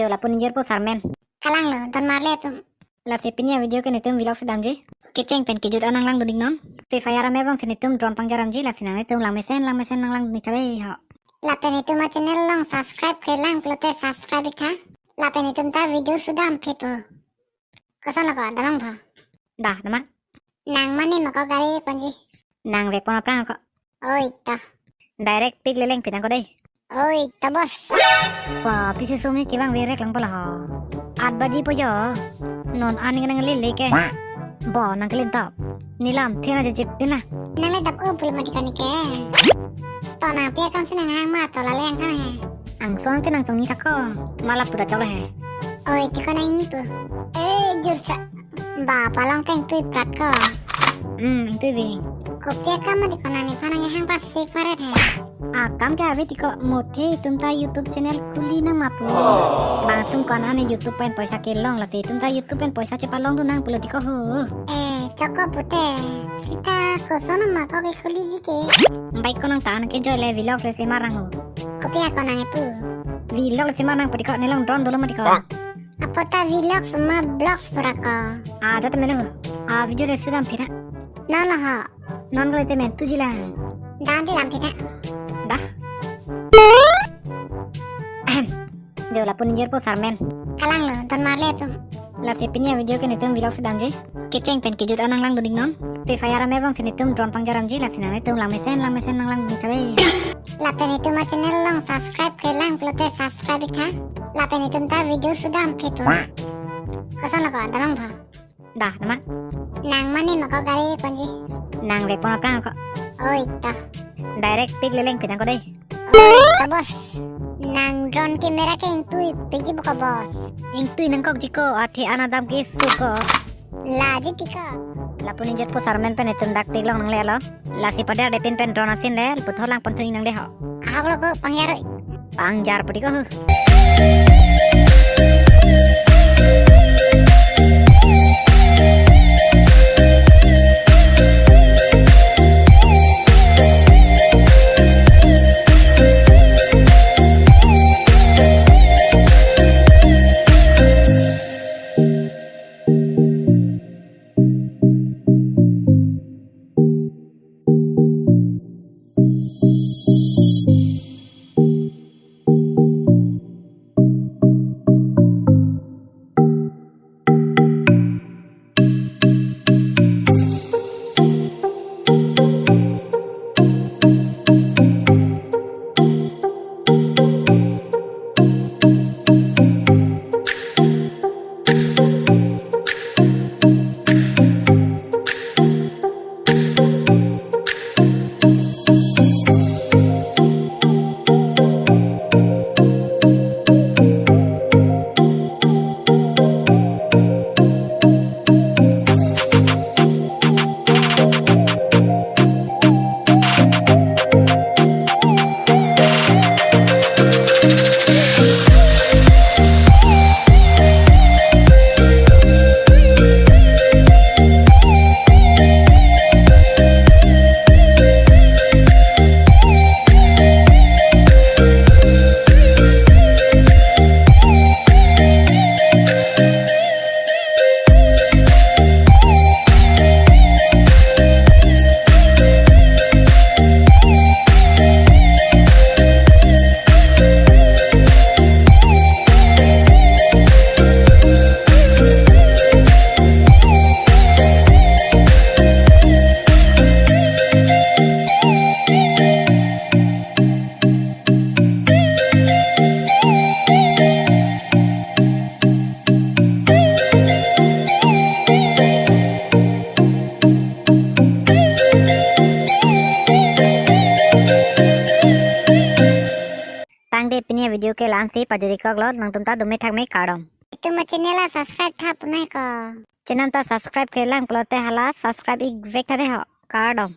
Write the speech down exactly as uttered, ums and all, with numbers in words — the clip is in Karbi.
Yo, lapu ningjirpo sarmen. Kalang lo, don marle atum. Lasi pini avideo ke netum vlog si damji. Kecheng pen kejut an nanglangdun iknon. Free Fire amei abang si netum drone pangjar damji, lasi nanglitum langmesen langmesen nanglangdun ik tha dei ho. Lapen netum achannel along subscribe klemkle lang pulote subscribe ik tha. Lapen netum ta video sudam phit po. Koson lo ko, damnang tha. Dah, damnang. Nang mane ma ko gari ponji. Nang vekpon aphrang ko. Oi ta. Direct pik leleng pinang ko dei. Oi ta boss. Wah, pisi sumi kevang verek lang pula ho. Aat baji po jo. Non aning nang lele ke. Bo nang kelin tap. Nelam thena jejip pina. Nang le dap o pul mati kani ke. To nang pi akam si nang hang ma to lale ang kan he. Angsong ke nang chongni thak ko. Malap puda chok le he. Oi, ti ko nang ingtui. Eh, jur sa. Ba, palong ke ingtui prat ko. Hmm, ingtui ving. Kopi akam ma ti ko nang nephan nang hang pasik paret he. Akam ke ave ti ko, mothe itum ta YouTube channel khuli nang ma pu. Bang atum ko-an ane YouTube pen poisa kelong, lasi itum ta YouTube pen poisa chepalongdun nang pulo ti ko ho. Eh, chok ko pute. Sita koson ma ko ke khuliji ke. Baik ko nang ta an ke joy le vlog le semar nang ho. Kopi ako nang epu. Vlog le semar nang pudi ko, nelong drone dolo mati ko. Apot ta vlogs ma vlogs pura ko. Ah, jat melo. Ah, video le sudam phit tha. Non lo ho. Non kali te men tuji lang. Dam te dam phit tha. Dah. Ahem. Jo, lapu ningjirpo sarmen. Kalang lo, don marle atum. Lasi pini avideo ke netum vlog si damji. Kecheng pen kejut an nanglangdun iknon. Free Fire amei abang si netum drone pangjar damji, lasi nanglitum langmesen langmesen nanglangdun ik tha dei. Lapen netum achannel along subscribe klemkle lang pulote subscribe ik tha. Lapen netum ta video sudam phit po. Koson lo ko, damnang tha. Dah, damnang. Nang mane ma ko gari ponji. Nang vekpon aphrang ko. Oi ta. Direct pik leleng pinang ko dei. Oi ta boss. Nang drone camera ke ingtui pik ji bo ko boss. Ingtui nangkok ji ko, athe an adam ke su ko. Laji ti ko. Lapu ningjirpo sarmen pen itum dak pik long nangle lo. Lasi pader de pin pen drone asin le, puthot lang pon thung nang dei ho. Ahok lo ko pangjar. Pangjar pudi ko ho. Tangte pini avideo ke la-an si pajut ik kok lo, nangtum ta dome thakme, kardom. Itum achannel a subscribe tha punai ko. Channel ta subscribe klemkle lang pulote hala subscribe ik vek tha dei ho, kardom.